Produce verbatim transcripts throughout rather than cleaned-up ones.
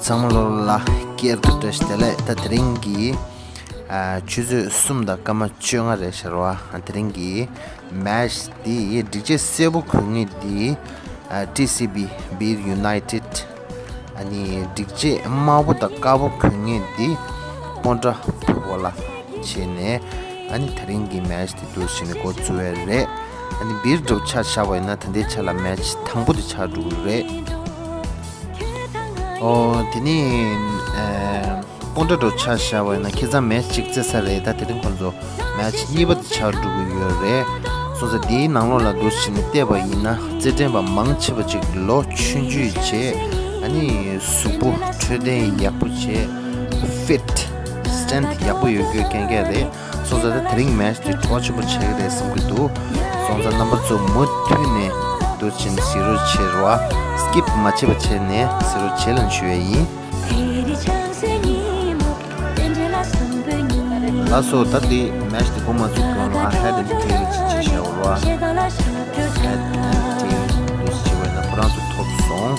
ཚང་མ་ལོ་ལ་སྐྱེལ་དུ་བཀྲ་ཤིས་བདེ་ལེགས། ད་དེ་རིང་གི་ཨ་ཆུ་ཚོད་གསུམ་དང་སྐར་མ་བཅོ་ལྔ་རེད་ཤག་ར་བ། དེ་རིང་གི་མེཆ་དེ་སྒྲིག་ཆས་སེར་པོ་གོན་མཁན་དེ་ཨ་ཊི་སི་བི་བིར་ཡུ་ནའི་ཊེཌ། ཨ་ནི་སྒྲིག་ཆས་དམར་པོ་དང་དཀར་པོ་གོན་མཁན་དེ་སྤོན་ཊ་ཕུ་བོ་ལ་བྱས་ནས། ཨ་ནི་དེ་རིང་གི་མེཆ་དེ་འདུག་བྱས་ནས་འགོ་བཙུགས་པ་རེད། ཨ་ནི་བིར་འདྲ་པོ་ཆ་བཞག་པ་ཡིན་ན་ད་ལྟའི་ཆ་ལ་མེཆ་དང་པོ་དེ་ཆགས་འགྲོ་གི་རེད། ཨོ་དེ་ནས་ཨ་སྤོན་ཊ་འདྲ་པོ་ཆ་བཞག་པ་ཡིན་ན་ཁ་སང་མེཆ་གཅིག་རྩེས་ཚར་རེད། ད་དེ་རིང་ཁོང་ཚོ་མེཆ་གཉིས་པ་དེ་ཆགས་འགྲོ་གི་ཡོད་རེད། སོང་ཙང་དེའི་ནང་ལོགས་ལ་འདུག་བྱས་ནས་བལྟས་པ་ཡིན་ན་རྩེད་འགྲན་པ་མང་ཆེ་བ་ཅིག་ལོ་ཆུང་ཆུང་བྱས། ཨ་ནི་གཟུགས་པོ་འཕྲོད་བསྟེན་ཡག་པོ་བྱས། ཕིཊ་སི་ཊེན་ཐི་ཡག་པོ་ཡོད་རྒྱུ་རྐྱང་རྐྱང་རེད། སོང་ཙང་ད་དེ་རིང་མེཆ་དེ་གྲོགས་ཆེན་པོ་བྱེད་ཀྱི་རེད་བསམ་གྱི་འདུག་སོང་ཙང་རྣམ་པ་ཚོ་མུ་མཐུད་ནས་འདུག་བྱས་ནས་གཟིགས་རོགས་བྱེད་རོགས། སི་ཀིབ་མ་བྱེད་པ་བྱས་ནས་གཟིགས་རོགས་བྱེད་ལབ་ཞུ་ཡ་ཡིན། ལགས་སོ། ད་དེ་མེཆ་དེ་འགོ་མ་ཚུགས་གོང་ལ་ཧེཌ་ཨེན་ཊེལ་ཅིག་བྱས་བཞག་རོགས། ཧེཌ་ཨེན་ཊེལ་འདུག་བྱས་པ་ཡིན་ན་ཁོ་རང་ཚོ་ཐོབ་སོང་།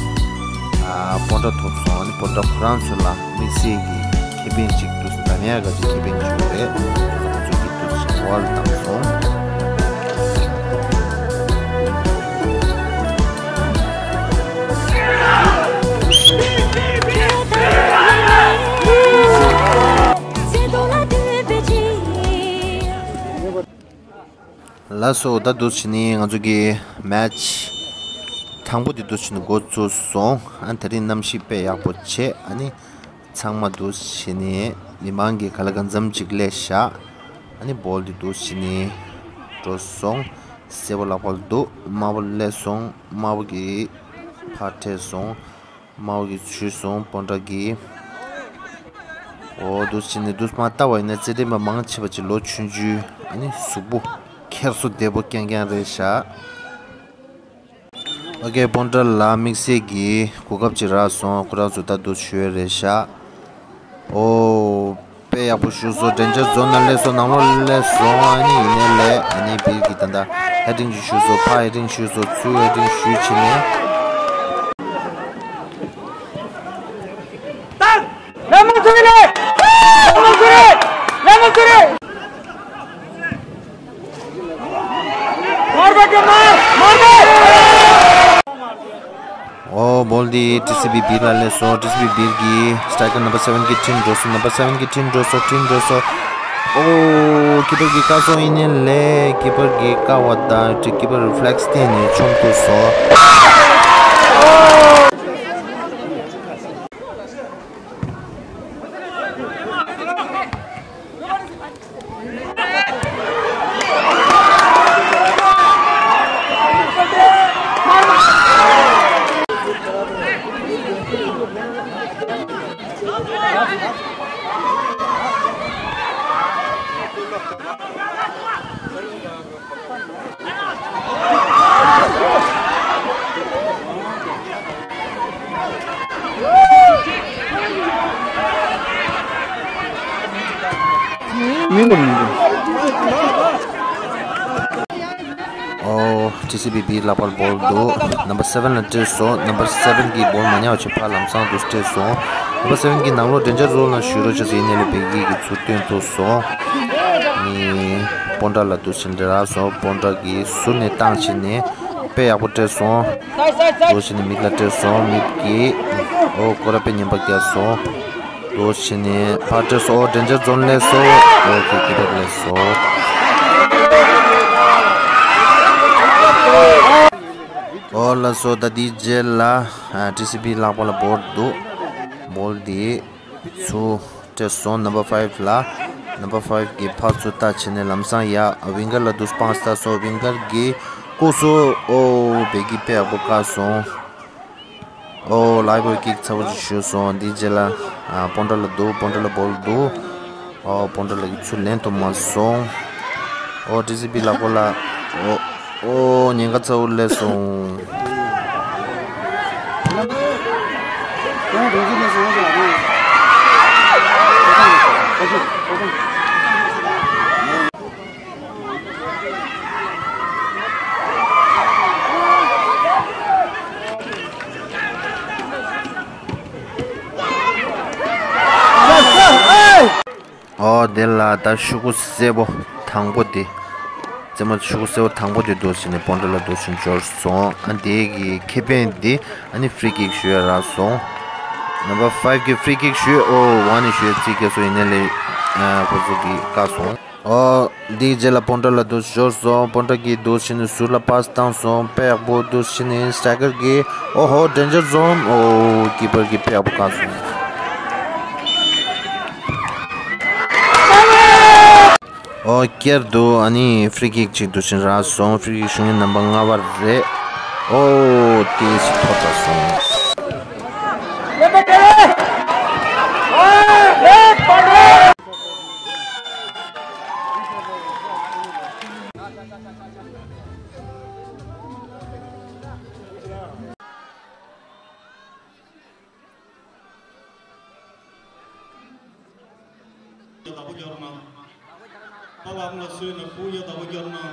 ཨ་སྤོན་ཊ་ཐོབ་སོང་། ཨ་ནི་སྤོན་ཊ་ཁོ་རང་ཚོ་ལ་དམིགས་བསལ་གྱི་ཁེ་ཕན་ཅིག་འདུག་ཟླ་ཉག་ག་ཅིག་ཁེ་ཕན་ཅིག་ཡོད་རེད། ཁོ་ཚོ་གི་འདུག་ཟེར་བ་ལ་བཏང་སོང་། ལགས་སོ། ད་འདུག་བྱས་ནས་ང་ཚོ་གི་མེཆ་དང་པོ་དེ་འདུག་བྱས་ནས་འགོ་བཙུགས་སོང་། ཨ་དེ་རིང་གནམ་གཤིས་དཔེ་ཡག་པོ་བྱས། ཨ་ནི་ཚང་མ་འདུག་བྱས་ནས་མི་མང་གི་ག་ལ་གང་འཚམ་ཅིག་སླེབས་ཤག་ཨ་ནི་བོལ་དེ་འདུག་བྱས་ནས་འགྲོ་སོང་། སེར་པོ་ལག་པ་ལ་འདུག་དམར་པོ་སླེབས་སོང་། དམར་པོ་གི་ཕར་ཁྲིད་སོང་། དམར་པོ་གི་ཚུད་སོང་། སྤོན་ཊ་གི། འོ་འདུག་བྱས་ནས་འདུག་མ་ལྟ་བ་ཡིན་ན་རྩེད་འགྲན་པ་མང་ཆེ་བ་ཅིག་ལོ་ཆུང་ཆུང་། ཨ་ནི་གཟུགས་པོ་འཁྱེར་སོ་བདེ་པོ་རྐྱང་རྐྱང་རེད་ཤག་ཨོ་ཀེ། སྤོན་ཊ་ལ་དམིགས་བསལ་གྱི་གོ་སྐབས་ཅིག་རག་སོང་། ཁོ་རང་ཚོ་ད་འདུག་ཞུ་ཡས་རེད་ཤག་འོ། དཔེ་ཡག་པོ་ཞུ་སོང་། ཌེན་ཇར་ཛོན་ནང་སླེབས་སོང་། ནང་ལོགས་སླེབས་སོང་། ཨ་ནི་ཡིན་ནའི་ལས་ཨ་ནི་བིར་གྱིས་ད་ལྟ་ཧེ་ཌིང་ཅིག་ཞུ་སོང་། ཕར་ཧེ་ཌིང་ཞུ་སོང་། ཚུར་ཧེ་ཌིང་ཞུས་བྱས་ནས། ཨོ། བོལ་འདི་ཊི་སི་བི་བིར་ལ་སླེབས་སོང་། ཊི་སི་བི་བིར་གྱི་སི་ཊ་རའི་ཀར་ནམ་བར་སེ་ཝེན་གྱིས་ཁྲིད་འགྲོ་སོང་། ནམ་བར་སེ་ཝེན་གྱིས་ཁྲིད་འགྲོ་སོང་། ཁྲིད་འགྲོ་སོང་། ཨོ། ཀི་པར་གྱིས་བཀག་སོང་། ཡིན་ནའི་ལས་ཀི་པར་གྱིས་བཀག་པ་དང་ཀི་པར་རི་ཕི་ལེག་སི་བསྟན་ནས་མཆོང་ཐུབ་སོང་། ཨོ། ཊི་སི་བི་བིར་ལག་པར་བོལ་འདུག་ནམ་བར་སེ་ཝེན་ལ་སྤྲད་སོང་། ནམ་བར་སེ་ཝེན་གྱིས་བོལ་མ་རྙེད་པ་བྱས་ཕར་ལམ་སང་དུ་སྤྲད་སོང་། ནམ་བར་སེ་ཝེན་གྱིས་ནང་ལོགས་ཌེན་ཇར་ཛོན་ལ་ཞུགས་རོགས་བྱས་ཟེར། ཡིན་ནའི་ལས་བིར་གྱིས་ཚུར་བཏོན་ཐུབ་སོང་། ནི་སྤོན་ཊ་ལ་འདུག་བྱས་ནས་རག་སོང་། སྤོན་ཊ་གིས་ཟུར་ནས་བཏང་བྱས་ནས་དཔེ་ཡག་པོ་སྤྲད་སོང་། འདུག་བྱས་ནས་མིག་ལ་སྤྲད་སོང་། མིག་གིས་ཨོ་སྐོར་ར་དཔེ་ངན་པ་བརྒྱབ་སོང་། འདུག་བྱས་ནས་ཕར་སྤྲད་སོང་། ཨོ་ཌེན་ཇར་ཛོན་སླེབས་སོང་། ཨོ་ཁེ་ཀི་པར་སླེབས་སོང་། ཨོ་ལགས་སོ། ད་དེའི་རྗེས་ལ་ཨ་ཊི་སི་བི་ལག་པ་ལ་བོལ་འདུག་བོལ་དེ་ཚུར་སྤྲད་སོང་། ནམ་བར་ཕའིབ་ལ། ནམ་བར་ཕའིབ་གིས་ཕར་ཚུར་ལྟ་བྱས་ནས་ལམ་སང་ཡ་ཝིང་གར་ལ་འདུག་སྤང་ལྟ་སོང་། ཝིང་གར་གྱིས་བཀོག་སོང་། ཨོ་བིར་གྱིས་དཔེ་ཡག་པོ་བཀག་སོང་། ཨོ་ལའེ་བོ་ཀིག་ཚ་པོ་ཅིག་ཞུས་སོང་། དེའི་རྗེས་ལ་ཨ་སྤོན་ཊ་ལ་འདུག་སྤོན་ཊ་ལ་བོལ་འདུག་ཨོ་སྤོན་ཊ་ལ་གིས་ཚུར་ལེན་ཐུབ་མ་སོང་། ཨོ་ཊི་སི་བི་ལག་པ་ལ། ཨོ་ཨོ་ཉེན་ཁ་ཚ་པོ་སླེབས་སོང་། ཨོ་དེ་ལ་ད་ཤུ་གུ་སེར་པོ་དང་པོ་དེ། རྩེད་མོ་ཤུ་གུ་སེར་པོ་དང་པོ་དེ་འདུག་ཟེར་ནས་སྤོན་ཊ་ལ་འདུག་ཟེར་འབྱོར་སོང་། ཨ་དེ་གི་ཁེ་ཕན་དེ་ཨ་ནི་ཕི་རི་ཀིག་ཞུ་ཡ་རག་སོང་། ནམ་བར་ཕའིབ་གི་ཕི་རི་ཀིག་ཞུས། ཨོ་ཝན་ནི་ཞུས་རྩིས་རྒྱག་སོ་ཡིན་ནའི་ལས་ཁོ་ཚོ་གིས་བཀག་སོང་། ཨོ་དེའི་རྗེས་ལ་སྤོན་ཊ་ལ་འདུག་འབྱོར་སོང་། སྤོན་ཊ་གིས་འདུག་ཟེར་ནས་ཟུར་ལ་པཱ་སི་བཏང་སོང་། དཔེ་ཡག་པོ་འདུག་ཟེར་ནས་སི་ཊ་རའི་ཀར་གིས་ཨོ་ཧོ་ཌེན་ཇར་ཛོན། ཨོ་ཀི་པར་གིས་དཔེ་ཡག་པོ་བཀག་སོང་། ཨོ་ཀེར་དུ་ཨ་ནི་ཕི་རི་ཀིག་ཅིག་འདུག་ཟེར་རག་སོང་། ཕི་རི་ཀིག་ཞུ་མཁན་ནམ་བར་ལྔ་པ་རེད། ཨོ་དེ་སི་ཐོབ་པ་སོང་། བདག་པོ་རྒྱག་རོགས་གནང་། ད་ལམ་ལ་སོན་ན་བུ་ཡ་བདག་པོ་རྒྱག་རོགས་གནང་།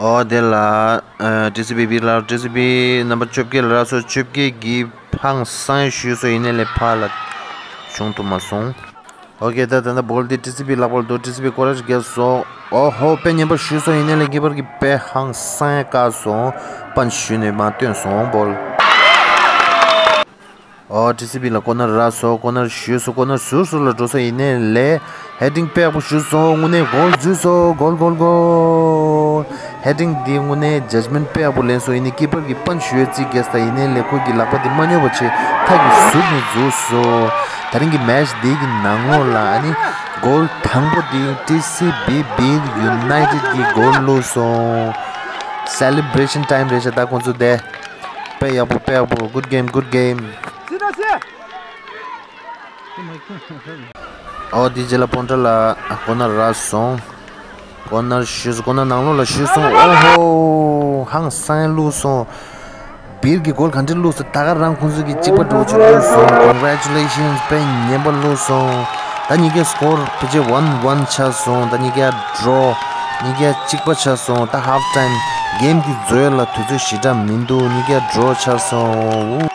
ཨོ་དེ་ལ་ཊི་སི་བི་བི་ལ་ཊི་སི་བི་ནམ་བར་བཅོ་བརྒྱད་ལ་རག་སོང་། བཅོ་བརྒྱད་ཀྱིས་ཧང་སང་ཞུས་སོང་ཡིན་ནའི་ལས་ཕར་ལ་བྱུང་ཐུབ་མ་སོང་། ཨོ་ཀེ་ད་ད་ད་བོལ་དེ་ཊི་སི་བི་ལག་པར་འདུག་ཊི་སི་བི་སྐོར་ར་རྒྱག་སོང་། ཨོ་ཧོ་དཔེ་ཉན་པ་ཞུས་སོང་ཡིན་ནའི་ལས་ཀི་པར་གྱིས་དཔེ་ཧང་སང་བཀག་སོང་། པན་ཆི་ཞུས་ནས་མར་བཏོན་སོང་བོལ། ཨོ་ཊི་སི་བི་ལ་ཀོ་ནར་རག་སོང་། ཀོ་ནར་ཞུས་སོང་། ཀོ་ནར་ཟུར་ཟུར་ལ་འགྲོ་སོང་ཡིན་ནའི་ལས་ཧེ་ཌིང་དཔེ་ཡག་པོ་ཞུས་སོང་། དངོས་གནས་གོལ་འཛུལ་སོང་། གོལ་གོལ་གོལ། ཧེ་ཌིང་འདི་དངོས་གནས་ཇཇ་མེན་ཊི་དཔེ་ཡག་པོ་ལེན་སོང་། ཡིན་ནའི་ཀི་པར་གྱིས་པན་ཆི་ཞུ་ཡའི་རྩིས་རྒྱག་སོང་ཡིན་ནའི་ལས་ཁོ་གི་ལག་པ་དེ་མ་སྙོབ་པ་བྱས་ཐག་གིས་ཟུར་ནས་འཛུལ་སོང་། ད་རིང་གི་མེ་ཆི་འདི་གི་ནང་ལོགས་ལ་ཨ་ནི་གོལ་དང་པོ་དེ་ཊི་སི་བི་བིར་ཡུ་ནའི་ཊེཌ་གིས་གོལ་བླུགས་སོང་། སེ་ལེ་བྷི་རེ་ཤན་ཊའིམ་རེད་ཤག་ད་ཁོང་ཚོ་དེ། དཔེ་ཡག་པོ་དཔེ་ཡག་པོ། གུཌ་གེམ་གུཌ་གེམ། ཨོ་དེ་རྗེས་ལ་སྤོན་ཊ་ལ་ཀོ་ནར་རག་སོང་། ཀོ་ནར་ཞུས་སོང་། ཀོ་ནར་ནང་ལོགས་ལ་ཞུས་སོང་། ཨོ་ཧོ་ཧང་སང་བླུགས་སོང་། བིར་གྱིས་གོལ་ག་འདྲ་བླུགས་སོང་། ད་ག་རང་ཁོང་ཚོ་གིས་གཅིག་པ་འདྲ་བོ་ཅིག་བླུགས་སོང་། Congratulations། དཔེ་ཉན་པ་བླུགས་སོང་། ད་གཉིས་ཀའི་སྐོར་ཕལ་ཆེར་ཝན་ཝན་ཆགས་སོང་། ད་གཉིས་ཀའི་ཌྲོ། གཉིས་ཀའི་གཅིག་པ་ཆགས་སོང་། ད་ཧབ་ཊའིམ་གེམ་འདི་རྫོགས་ཡ་ལ་དུས་ཚོད་ཞེ་དྲག་མི་འདུག་གཉིས་ཀའི་ཌྲོ་ཆགས་སོང་།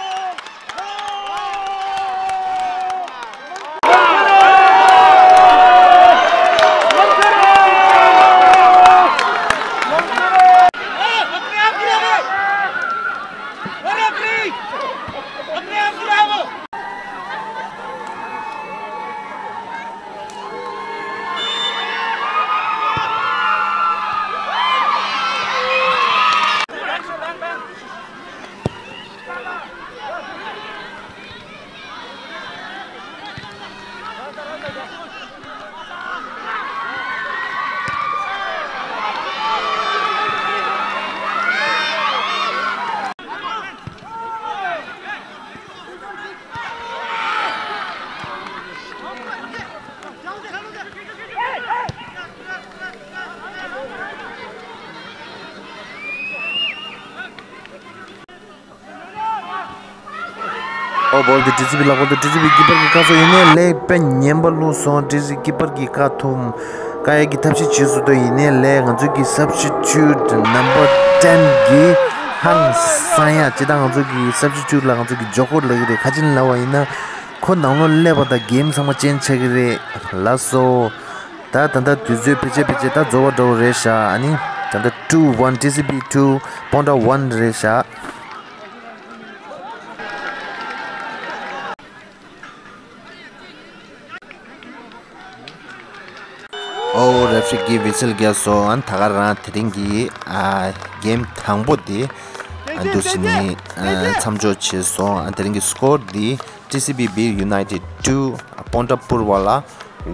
ཨོ་བོལ་དེ་ཊི་སི་བི་ལག་པར་འདུག་ཊི་སི་བི་ཀི་པར་གྱིས་བཀག་སོང་ཡིན་ནའི་ལས་དཔེ་ཉན་པ་བླུགས་སོང་། ཊི་སི་བི་ཀི་པར་གྱིས་བཀག་ཐུབ། བཀག་ཡས་ཀྱི་ཐབས་ཤེས་བྱེད་སྲིད་དོ། ཡིན་ནའི་ལས་ང་ཚོའི་གི་སབ་སི་ཊི་ཊུཊ་ནམ་བར་ཊེན་གྱིས་ཧང་སང་ཡ། སྤྱིར་བཏང་ང་ཚོའི་གི་སབ་སི་ཊི་ཊུཊ་ལ་ང་ཚོའི་གི་ཇོ་ཀོ་ལབ་ཀྱི་རེད། ག་ཅི་ལབ་པ་ཡིན་ན་ཁོ་ནང་ལོགས་སླེབས་པ་དང་གེམ་ཚང་མ་ཅེན་ཇི་ཆགས་ཀྱི་རེད་ལགས་སོ། ད་ད་ལྟ་དུས་ཚོད་ཕལ་ཆེར་ཕལ་ཆེར་ད་རྫོགས་པ་འདྲ་བོ་རེད་ཤག་ཨ་ནི་ད་ལྟ་ཊུ་ཝན། ཊི་སི་བི་ཊུ། སྤོན་ཊ་ཝན་རེད་ཤག་ཨོ་རེ་ཕི་རི་གིས་ཝི་སེལ་བརྒྱབ་སོང་། ཨ་ནི་ད་ག་རང་དེ་རིང་གི་ཨ་གེམ་དང་པོ་དེ་ཨ་འདུག་སེ་ནི་ཨ་མཚམས་འཇོག་བྱས་སོང་། ཨ་དེ་རིང་གི་སི་ཀོར་དེ་ཊི་སི་བི་བིར་ཡུ་ནའི་ཊེཌ་ཊུ། སྤོན་ཊ་པུར་བ་ལ་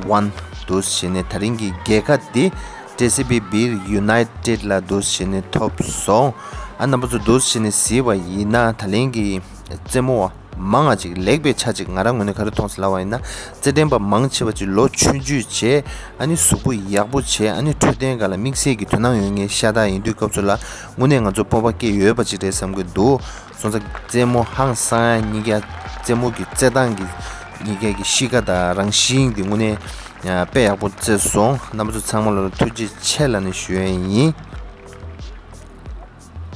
ཝན་འདུག་སེ་ནི་ད་རིང་གི་རྒྱལ་ཁ་དེ་ཊི་སི་བི་བིར་ཡུ་ནའི་ཊེཌ་ལ་འདུག་སེ་ནི་ཐོབ་སོང་། ཨ་རྣམ་པ་ཚོ་འདུག་སེ་ནི་གཟིགས་པ་ཡིན་ན་ད་རིང་གི་རྩེད་མོ་བ་མང་ང་ཅིག་ལེགས་པའི་ཆ་ཅིག་ང་རང་ངོས་ནས་ག་རེ་མཐོང་སོང་ལབ་པ་ཡིན་ན། རྩེད་འགྲན་པ་མང་ཆེ་བ་ཅིག་ལོ་ཆུང་ཆུང་བྱས། ཨ་ནི་གཟུགས་པོ་ཡག་པོ་བྱས། ཨ་ནི་འཕྲོད་བསྟེན་སྒང་ལ་དམིགས་བསལ་གྱི་དོ་སྣང་ཡོད་མཁན་ཤ་སྟག་ཡིན་དུས་སྐབས་སུ་ལ་དངོས་གནས་ང་ཚོ་སྤོབས་པ་སྐྱེ་ཡོད་པ་ཅིག་རེད་བསམ་གྱི་འདུག་སོང་ཙང་རྩེད་མོ་ཧང་སང་ཡ། གཉིས་ཀ་རྩེད་མོ་གི་རྩེད་སྟངས་ཀྱི་གཉིས་ཀ་གི་གཤིས་ཀ་དང་རང་བཞིན་འདི་དངོས་གནས་དཔེ་ཡག་པོ་རྩེས་སོང་། རྣམ་པ་ཚོ་ཚང་མ་ལ་ཐུགས་རྗེ་ཆེ་ལབ་ནས་ཞུ་ཡ་ཡིན།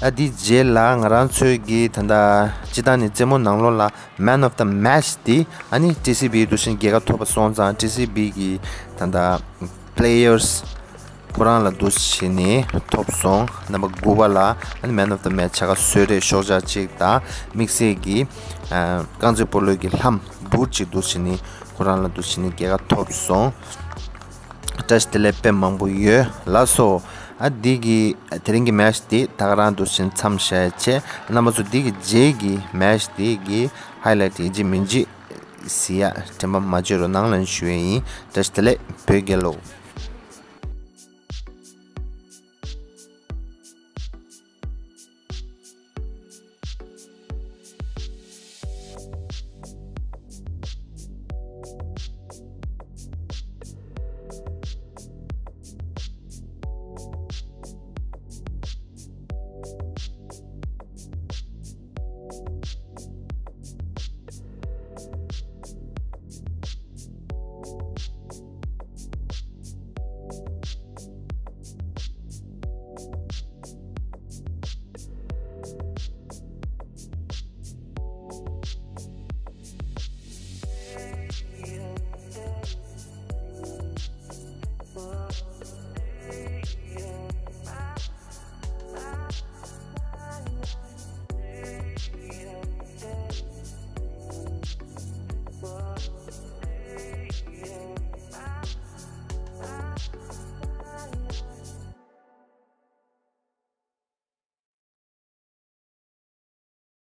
ཨ་འདི་རྗེས་ལ་ང་རང་ཚོའི་གི་ད་ལྟ་སྤྱི་བཏང་ནས་རྩེད་མོ་ནང་ལོགས་ལ་Man of the Match དེ་ཨ་ནི་ཊི་སི་བི་འདུག་བཞིན་རྒྱལ་ཁ་ཐོབ་པ་སོང་ཙང་ཊི་སི་བི་གི་ད་ལྟ་Players ཁོ་རང་ལ་འདུག་བྱས་ནས་ཐོབ་སོང་། རྣམ་པ་དགུ་པ་ལ་ཨ་ནི་Man of the Match བྱ་དགའ་གསོལ་རས་ཤོག་བྱ་གཅིག་དང་དམིགས་བསལ་གྱི་ཨ་རྐང་རྩེད་སྤོ་ལོའི་གི་ལྷམ་འབུར་གཅིག་འདུག་བྱས་ནས་ཁོ་རང་ལ་འདུག་བྱས་ནས་རྒྱལ་ཁ་ཐོབ་སོང་། བཀྲ་ཤིས་བདེ་ལེགས་དཔེ་མང་པོ་ཡོད་ལགས་སོ། ཨ་འདི་གི་དེ་རིང་གི་མེཆ་དེ་ད་ག་རང་འདུག་བྱས་ནས་མཚམས་བཞག་ཡ་བྱས། རྣམ་པ་ཚོ་འདི་གི་རྗེས་ཀྱི་མེཆ་དེ་གི་ཧའི་ལའེ་ཊི་ཡིན་གཅིག་མིན་གཅིག་གཟིགས་ཡ་དྲན་པ་མ་བརྗེད་རོགས་གནང་ལབ་ཞུ་ཡ་ཡིན། བཀྲ་ཤིས་བདེ་ལེགས་བོད་རྒྱལ་ལོ།